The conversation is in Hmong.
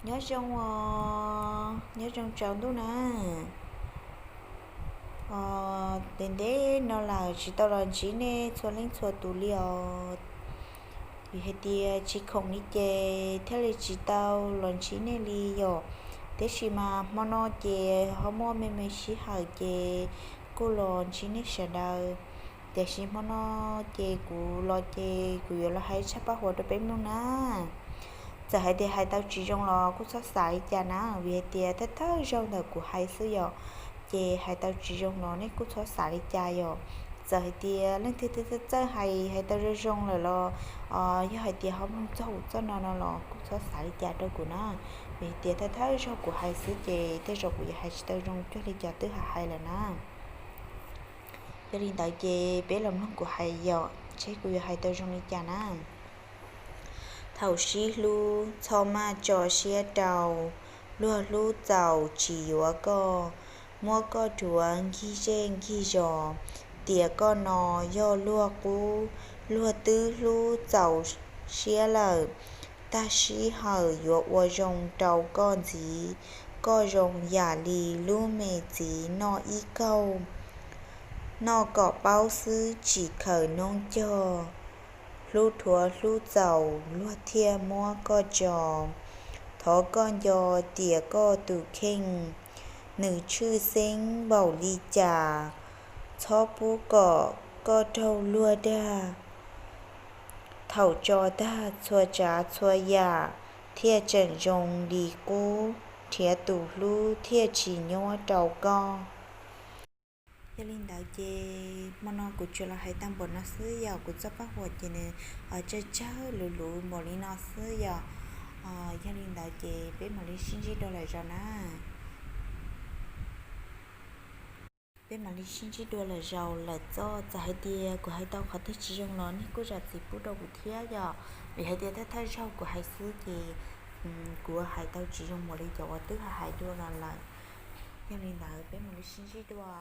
Nyob zoo os, nyob zoo tsaus ntuj na. Ntev ntev no lawm tsis tau los ntsib nej txhua leej txhua tus li os. Vim hais tias tsis khoom li ces thiaj li tsis tau los ntsib nej li yom. Tiam sis mas hmo no ces ho muaj me me sij hawm ces kuj los ntsib nej sawv daws. Tiam sis hmo no ces kuv los ces kuv yuav los hais tshaj paj huas rau peb mloog na. Txawm hais tias hais tau tsis zoo los kuj txhob xav li cas na, vim hais tias thawj thawj zaug ntawm kuv hais xwb yom. Ces hais tau tsis zoo los nej kuj txhob xav li cas yom. Txawm hais tias leej twg txawj txawj hais, hais tau zoo zoo lawm los yog hais tias ho mloog txog txoj no no los kuj txhob xav li cas rau kuv na. Vim tias thawj thawj zaug kuv hais xwb ces tej zaum kuv yuav hais tsis tau zoo cuag li cov twb hais hais lawm na. Yog li ntawd ces peb los mloog kuv hais yom, seb kuv yuav hais tau zoo li cas na. Thaum sib hlub txhob maj tso siab rau, luag hlub txaus tsis yuav koj, muab koj rhuav nkig zej nkig zos, tiam koj no yog luag qub, luag twb hlub txaus siab lawm, tag sij hawm yuav ua zoo rau koj ntxiv, koj zoo yam li lub me txiv noj ib kaug, noj kom paub xwb tsis khaws noob cog, hlub rhuav hlub txaus luag thiaj muab koj tso, thov koj nco tias koj tus kheej, nws tshwj xeeb npaum li cas, txhob pub kom koj raug luag dag, thaum tso tag txhua tsav txhua yam thiaj tseem zoo li qub, nrhiav tus hlub thiaj tsis nyuab rau koj. Yog li ntawd ces hmo no kuv tsuas los hais tag npaum no xwb yom, kuv txoj paj huam ces nws tsawg tsawg luv luv npaum li no xwb yom. Yog li ntawd ces peb mam li sib ntsib dua lwm zaus na. Peb mam li sib ntsib dua lwm zaus lawm txoj. Txawm hais tias kuv hais tau qhov twg tsis zoo los nej kuj zam txim pub rau kuv thiab yom, vim hais tias thawj thawj zaug kuv hais xwb ces kuv hais tau tsis zoo npaum li cov uas twb hais hais dua los lawm. Yog li ntawd peb mam li sib ntsib dua.